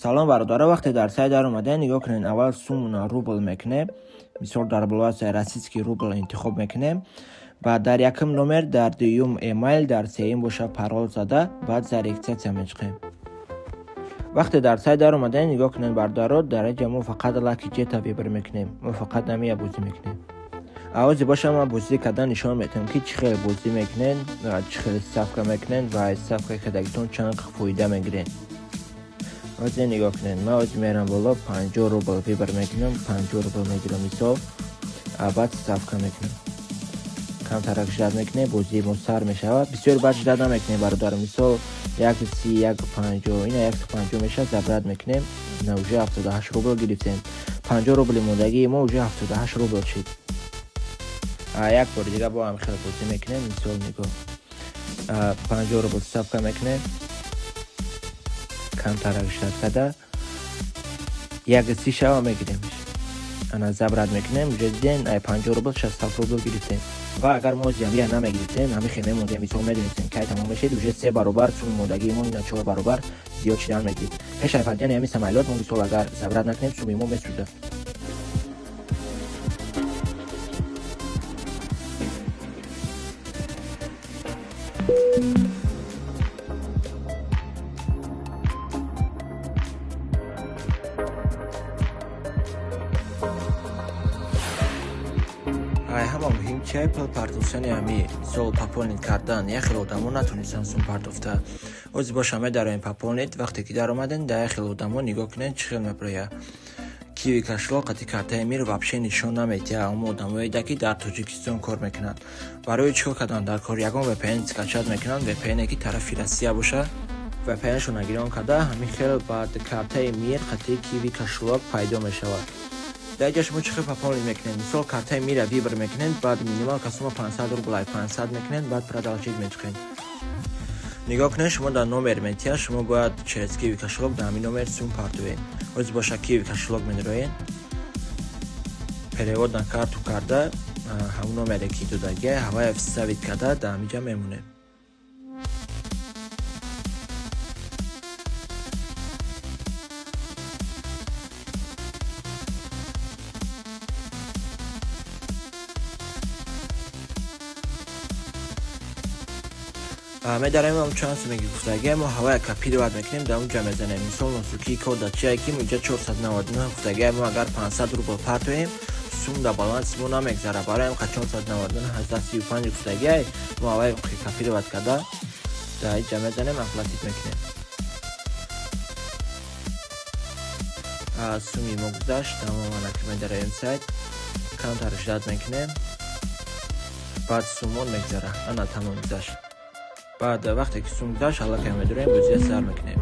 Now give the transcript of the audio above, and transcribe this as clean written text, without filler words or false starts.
Салом, бародаро. Вақте дар сайт даромадаем, нигоҳ кунед, аввал сумму рубл мекунем. Мисол, дар болоаси российский рубл интихоб мекунем. Баъд дар якум номер, дар дуюм эмайл, дар сеюм боша парол зада, баъд зарегистрация мечиқем. Вақте дар сайт даромадаем, нигоҳ кунед, бародаро, дар инҷа мо фақат Lucky Jet а выбор мекунем. Мо фақат намия бозӣ мекунем. Авози боша ман бозӣ кардан нишон метавам, ки чӣ хел бозӣ мекунед, чӣ хел ставка мекунед ва ставка кардагитон чанд фоида мегиред. Ҳозир нигоҳ кунед, ман ҳозир мерам боло, 50 рубл выбор мекунам, 50 рубл мегирам, мисол, баъд ставка мекунам. Камтарак ждать мекунем, бозии мо сар мешавад. Бисёр баъд ждать намекунем, бародар. Мисол, 1,30, 1,50, ина 150 мешавад, забрать мекунем. Ина уже 78 рубл гирифтем. 50 рубли мондагии мо уже 78 рубл шид. Як бори дига бо ҳам хел бозӣ мекунем. Мисол, нигоҳ, 50 рубл ставка мекунем, камтарак ждать карда, 1,30 шава, мегиремш. Ана, забрать мекунем. Уже диден, ай 50 рубл 67 рубл гирифтем. Ва агар мо зиямия намегирифтем, ҳамин хел мемондем. Мисол, медонистем, кай тамом мешид, уже се баробар суми мондагии мо ина чор баробар зиёд шидан мегирифт. Пеш аз падидани ҳамин самолёт мо, мисол, агар забрать накунем, суми мо месӯзад. Ҳама муҳим чиай? Пул партофтани ҳами, мисол, пополнить кардан. Як хел одамо натонистанд сум партофта. Ҳозир боша медароем пополнить. Вақте ки даромадем, дар як хел одамо, нигоҳ кунед, чӣ хел мебирояд. Киви кошелёк қати картаи Мир вообще нишон наметиҳад. Ҳамо одамоеда, ки дар Тоҷикистон кор мекунанд, барои чӣ кор кардан дар кор, ягон VPN скачать мекунанд, VPN ки тарафи Россия бошад. VPN-шона гирон карда, ҳамин хел баъд картаи Мир қати Киви кошелёк пайдо мешавад. Дар инҷа шумо чӣ хел пополнить мекунед? Мисол, картаи Мира выбор мекунед, баъд минималка сумма 500 рубл, 500 мекунед, баъд продолжить мечиқед. Нигоҳ кунед, шумо дар номер метиҳад, шумо бояд через Киви кошелёк дар ҳамин номер сум партоед. Ҳозир боша Киви кошелёк медароед, перевод на карту карда, ҳамон номере ки додагия, ҳавая вставить карда, дар ҳаминҷа мемонем. Медароем, чанд суме ки гуфтагия мо, ҳавая копировать мекунем, дар онҷа мезанем. Мисол, носукии кода чие, ки инҷа 499 гуфтагия, мо агар 500 рубл партоем, сум дар баланси мо намегзара. Барои ҳам 499 1835 гуфтагия, мо ҳавая копировать карда, дар инҷа мезанем, оплатить мекунем. Суми мо гузашт, тамоман. Ки медароем сайт, камтар ждать мекунем, баъд сумон мегзара. Ана, тамом, гузашт. Баъд вақте ки сум гузашт, аллакай медуроем, бозия сар мекунем.